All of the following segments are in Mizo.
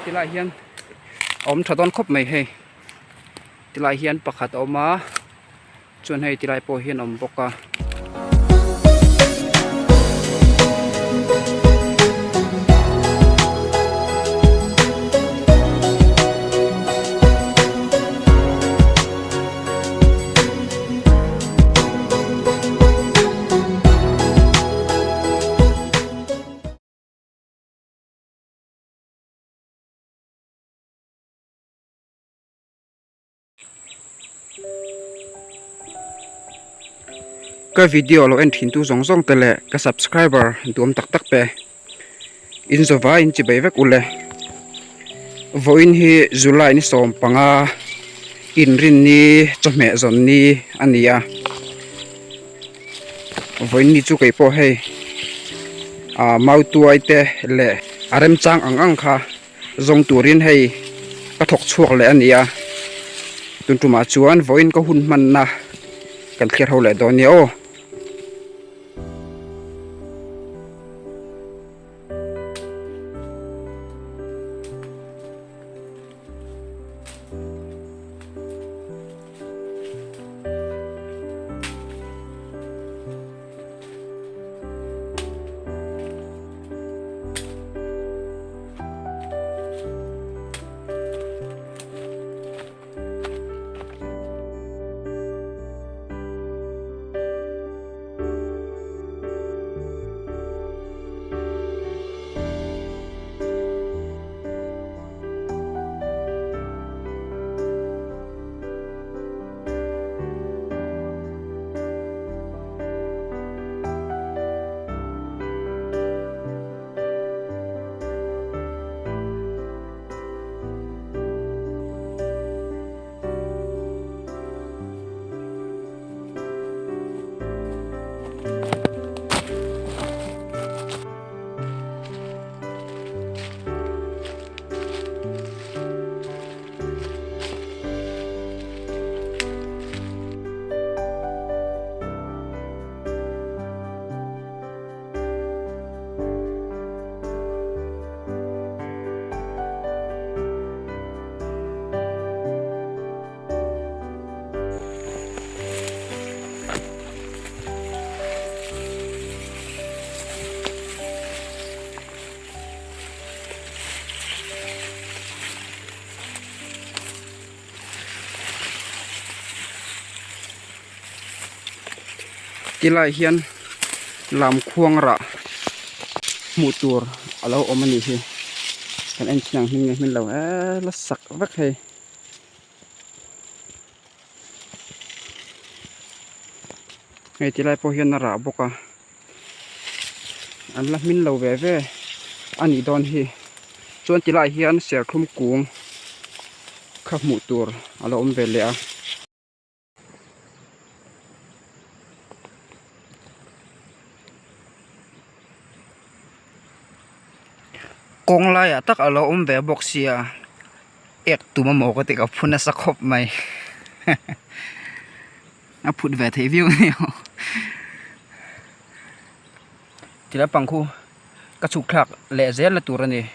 Tilai hian a awm tha dawn khawp mai hei tilai hian pakhat a awm a chuan hei tilai pawh hian a awm bawk a. Ka video lo en thin tu zawng zawng te leh ka subscriber duam tak tak te in zawva in chi bei vek ule vawiin hi July ni 15 inrinni chawhmeh zawn ni a ni a. Vawiin ni chu kei pawh hei ah mautuai te leh a remchang ang ang kha zawng turin hei ka thawk chhuak leh a ni a tun tumah chuan vawiin ka hun hmanna kan thlir ho leh dawn nia aw. Tilai hian lamkhuang rah hmuh tur a lo awm a nih hi kan en thin ang hming nge hming lo eee la sak vek hei. Hei tilai pawh hian a rah bawk a an la hmin lo ve ve a nih dawn hi chuan tilai hian serthlum kung kha hmuh tur a lo awm ve leh a. Kawng laiah tak a lo awm ve bawk sia ek tum amaw ka ti ka phu nasa khawp mai a phut ve theih viau ania aw ti lampang khu ka chhuk thlak leh zel na tur a ni.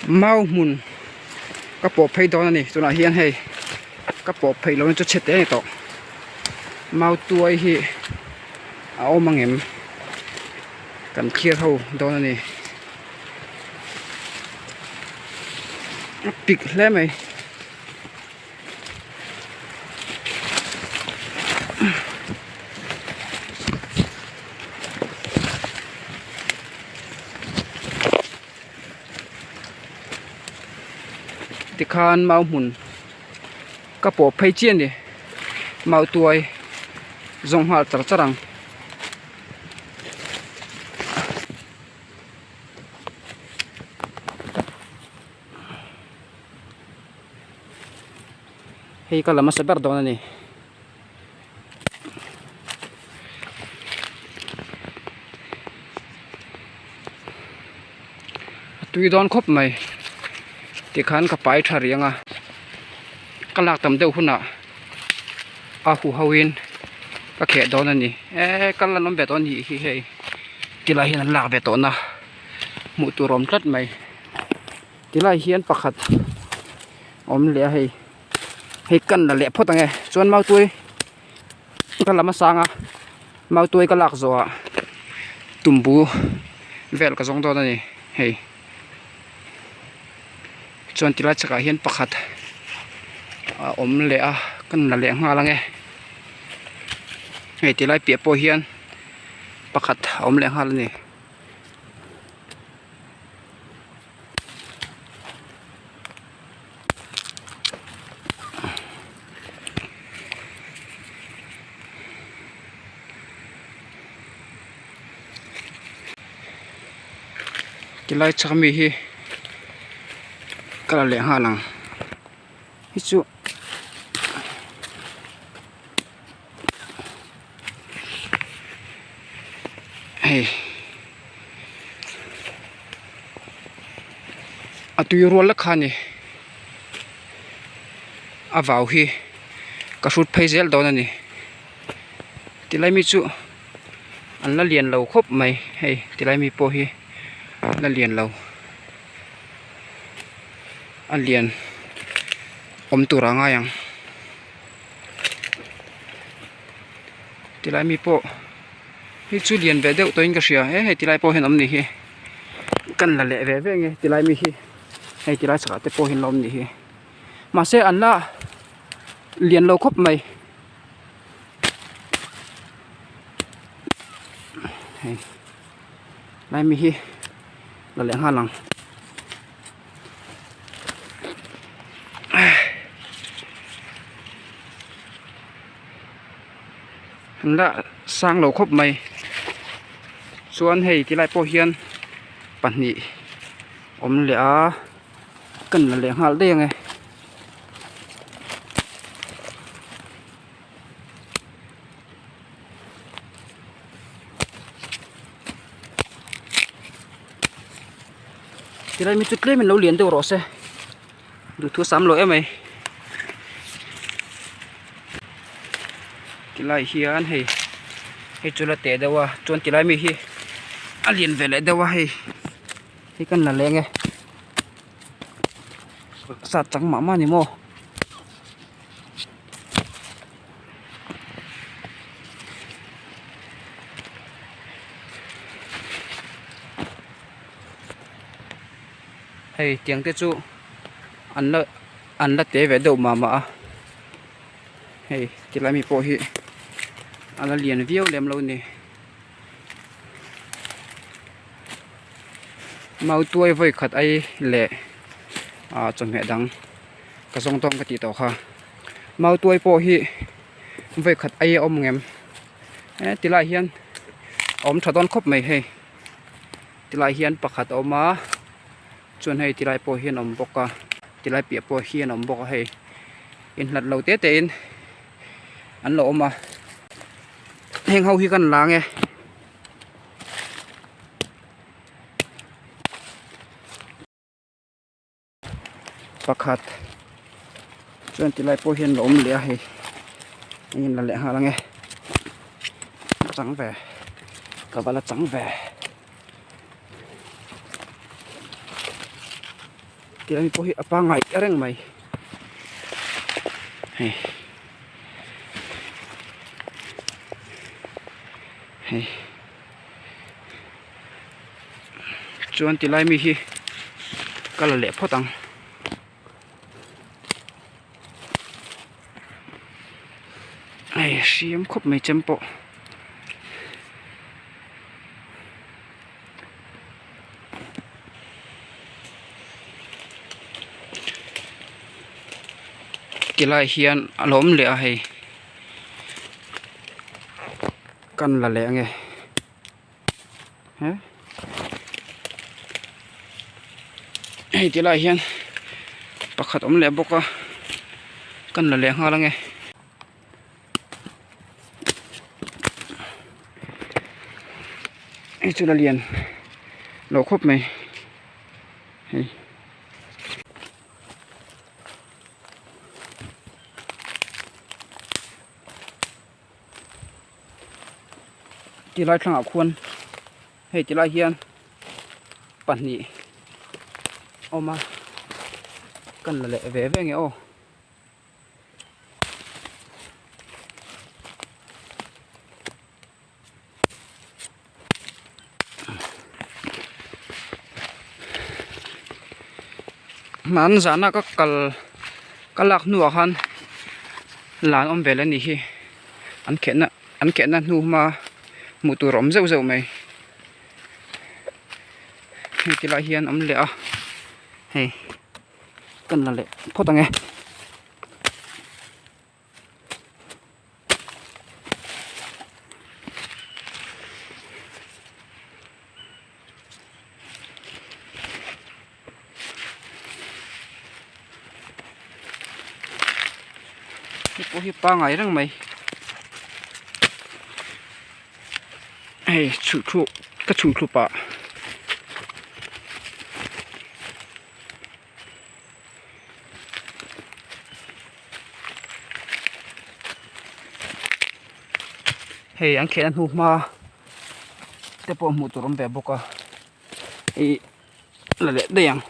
Mau hmun ka pawh phei dawn a ni tunah hian hei ka pawh phei lohna chu chhe te a ni tawh mau tuai hi a awm ang em kan thlir ho dawn a ni a pik hle mai. Tikhan mau hmun ka pawh phei chiah a ni mau tuai zawng nghal char char ang. Hei ka la hmasa ber dawn a ni. A tui dawn khawp mai tikhan ka pai tha riang a ka lak tam deuh hunah a hu ho in ka kheh dawn a ni eee kal an awm ve tawh a nih hi hei tilai hian an lak ve tawh na hmuh tur a awm tlat mai tilai hian pakhat awm leh a hei. Hei kan la leh phawt ang e chuan mautui ka lam a sang a mautui ka lak zawhah tumbu vel ka zawng dawn a ni hei chuan tilai chhakah hian pakhat a awm leh a kan la leh nghal ang e hei tilai piah pawh hian pakhat a awm leh nghal a ni. Tilai chhak ami hi ka la leh nghal ang hi chu hei a tui rual lek kha a ni a vau hi ka hrut phei zel dawn a ni tilai mi chu an la lian lo khawp mai hei tilai mi pawh hi a la lian lo a lian awm tur a ngai ang. Tilai mi pawh hi chu lian ve deuh tawhin ka hria he hei tilai pawh hian awm ni hi kan la leh ve ve nge tilai mi hi hei tilai chhakah te pawh hian la awm ni hi mahse an la lian lo khawp mai hei lai mi hi la leh nghal ang. An la sang lo khawp mai chuan hei tilai pawh hian pahnih awm leh a kan la leh nghal daih ang e. Tilai mi chu tlem in lo lian deuh rawh se duhthu a sam lo em mai tilai hian hei hei chu la teh deuh a chuan tilai mi hi a lian ve leh deuh a hei hei kan la leng e sat chang mah mah a ni maw. Hei tiang te chu an la an la te ve deuh mah mah a hei tilai mi pawh hi a la lian viau lem lo a ni mautuai vawi khat ai leh ah chawhmeh dang ka zawng dawn ka tih tawh kha mautuai pawh hi vawi khat ai a awm ang em he tilai hian a awm tha dawn khawp mai hei tilai hian pakhat a awm a chuan hei tilai pawh hian a awm bawk a tilai piah pawh hian a awm bawk a hei inhlat lo te te in an lo awm a heng ho hi kan la ang e. Pakhat chuan tilai pawh hian la awm leh a hei engin la leh nghal ange chang ve ka va la chang ve. Tilai pawh hi a pangngai reng mai hei hei chuan tilai mi hi ka la leh phawt ang. Hei hriam khawp mai chem pawh. Ti lai hian a lo awm leh a hei kan la leh ange hei ti lai hian pakhat awm leh bawk a kan la leh nghal ange. Hei chu la lian lo khawp mai hei. Tilai thlangah khuan hei tilai hian pahnih awm a kan la leh ve ve nge aw. Hman zana ka kal ka lak hnuah khan lan awm vel a nih hi an kehna an kehna hnu hma hmuh tur a awm zeuh zeuh mai hei ti lai hian awm leh a hei. Kan la leh phawt ang e. Hei pawh hi pangai reng mai. Hei chhuh thu ka chhuh thlu pah. Hei an khelh a hnu hma te pawh hmuh tur awm ve bawk a ih la leh daih ang.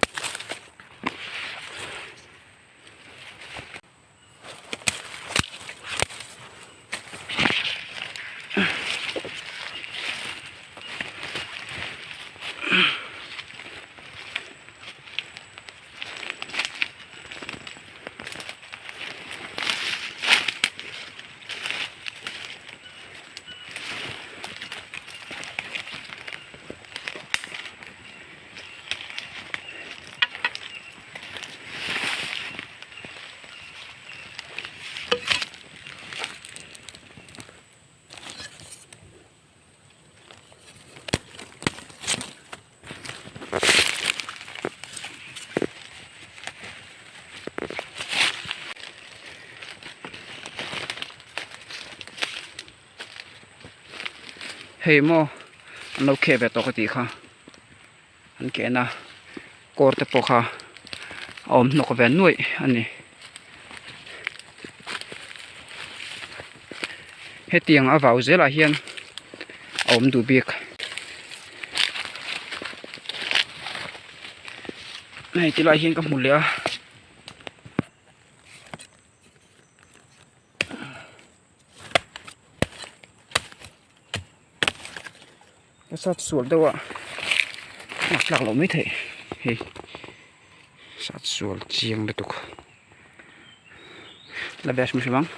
Hei maw an lo kheh ve tawh ka tih kha. An ken a kawr te pawh kha a awm hnawk ve nuaih a ni. Hetiang a vau zelah hian a awm duh bik. Hei ti lai hian ka hmu leh a. Ka sat sual deuh a lak tlak loh mai theih hei sat sual chiang lutuk la ve hrim hrim ang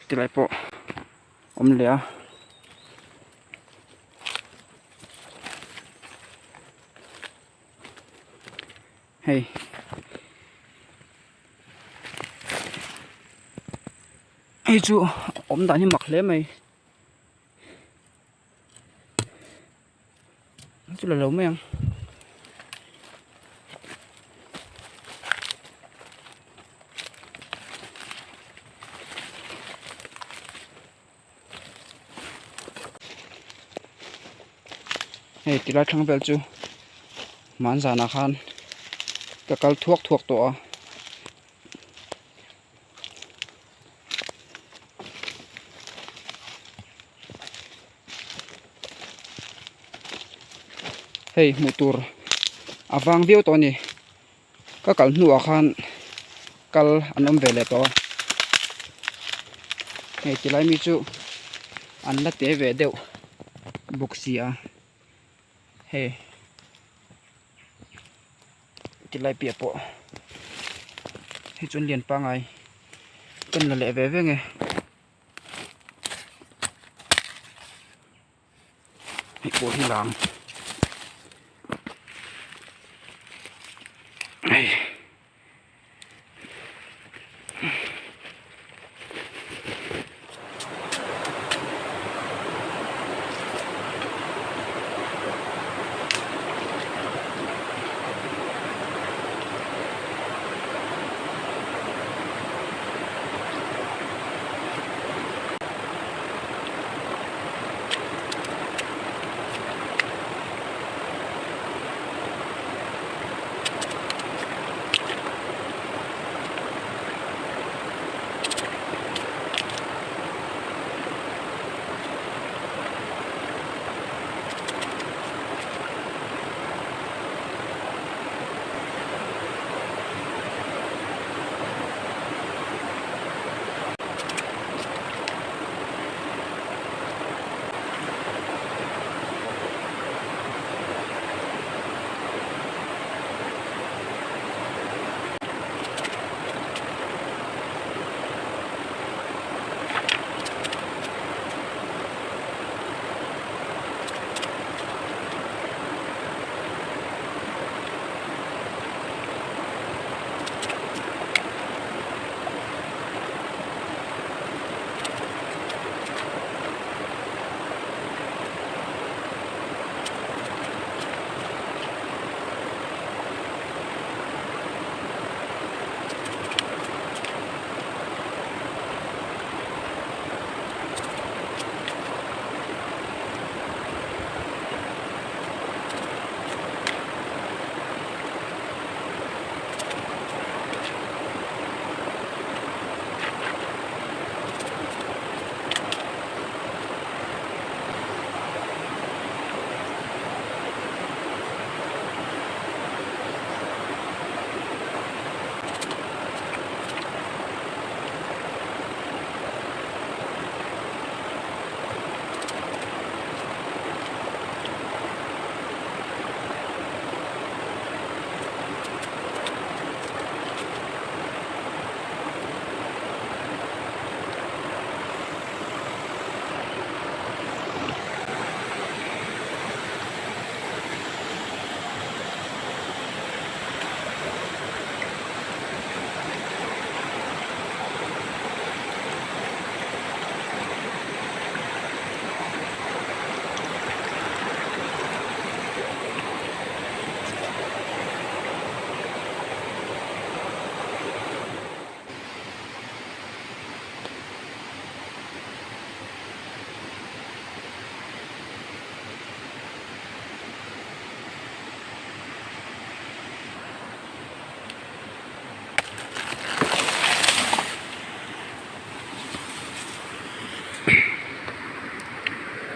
tilai pawh awm leh a. Hei. Hei chu awm dan hi mak hle mai chu la lo mai ang. Hei tilai thlang vel chu hmanzanah khan ka kal thuak thuak tawh a. Hei hmuh tur A vang viau tawh a ni. Ka kal hnuah khan kal an awm ve leh tawh a. Hei tilai mi chu an la te ve deuh bawk si a. Hei tilai piah pawh hei chuan lian pangai kan la leh ve ve nge. Hei pawh hi lang hei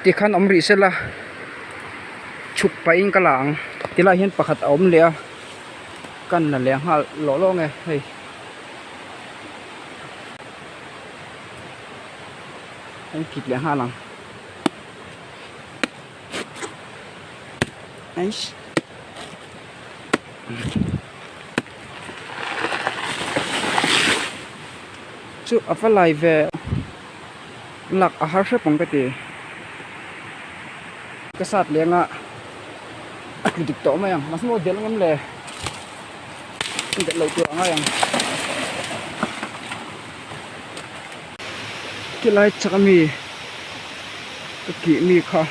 Tikhan awm rih sela chhuk pahin ka la ang tilaiah hian pakhat a awm leh a kan la leh nghal lawh lawh nge hei. An kit leh nghal ang eish chu a va lai ve lak a har hrep ang ka ti ka sat leng a a tlu dik tawh mai ang mahse maw delh ngam le delh loh tur a ngai ang. Tilai chak ami ka kih mi kha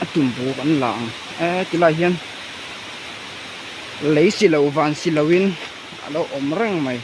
a tum buk an la ang e tilai hian lei si lo van si lo in a lo awm reng mai.